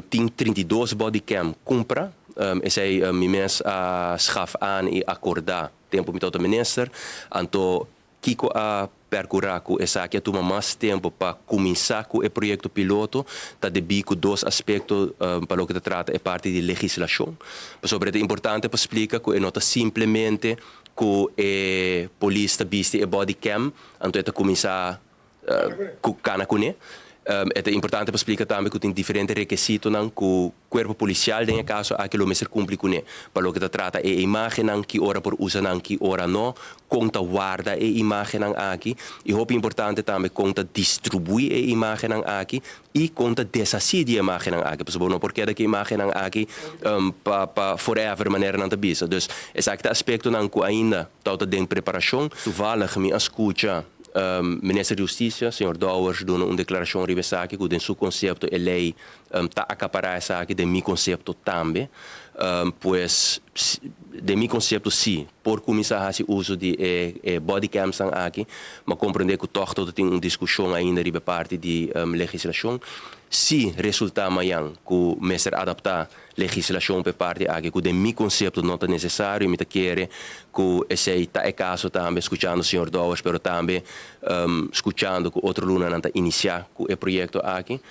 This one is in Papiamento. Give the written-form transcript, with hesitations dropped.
Tin 32 bodycam kumpra. Esei mi mes a schaf aan i akordá tempu mi tabata minister. Anto kiko a perkurá ku esaki a tuma mas tempu pa kuminsá ku e proyekto piloto ta debí ku dos aspekto pa loke ta trata e parti di legislashon. Pasobra e ta importante pa splika ku e no ta simplemente ku e polis ta bisti e bodycam anto e ta kuminsá ku kana kuné. E ta importante pa splika tambe ku tin diferente rekesitonan ku kuerpo polisial den e kaso aki lo mester kumpli kuné pa loke ta trata e imágennan, ki ora por usa nan, ki ora no, kon ta warda e imágennan aki i hopi importante tambe kon ta distribuí e imágennan aki i kon ta deshasí di e imágennan aki, pasobra bo no por keda ku e imágennan aki pa forever, manera nan ta bisa. Dus esaki ta aspektonan ku ainda tabata den preparashon. Toevallig mi a skucha Minister di Hustisia, señor Dowers, duna un deklarashon riba esaki ku den su konsepto e lei ta akapará esaki, den mi konsepto tambe. Pues den mi konsepto si por kuminsá hasi uso di e bodycamsnan aki, ma komprendé ku tòg tot tin un diskushon ainda riba e parti di legislashon. Si resultá mañan ku mester adaptá legislashon pa e parti aki ku den mi konsepto no ta nesesario, mi ta kere ku esei ta e kaso tambe skuchando señor Dowers, pero tambe skuchando ku otro lunanan ta inisiá ku e proyekto aki.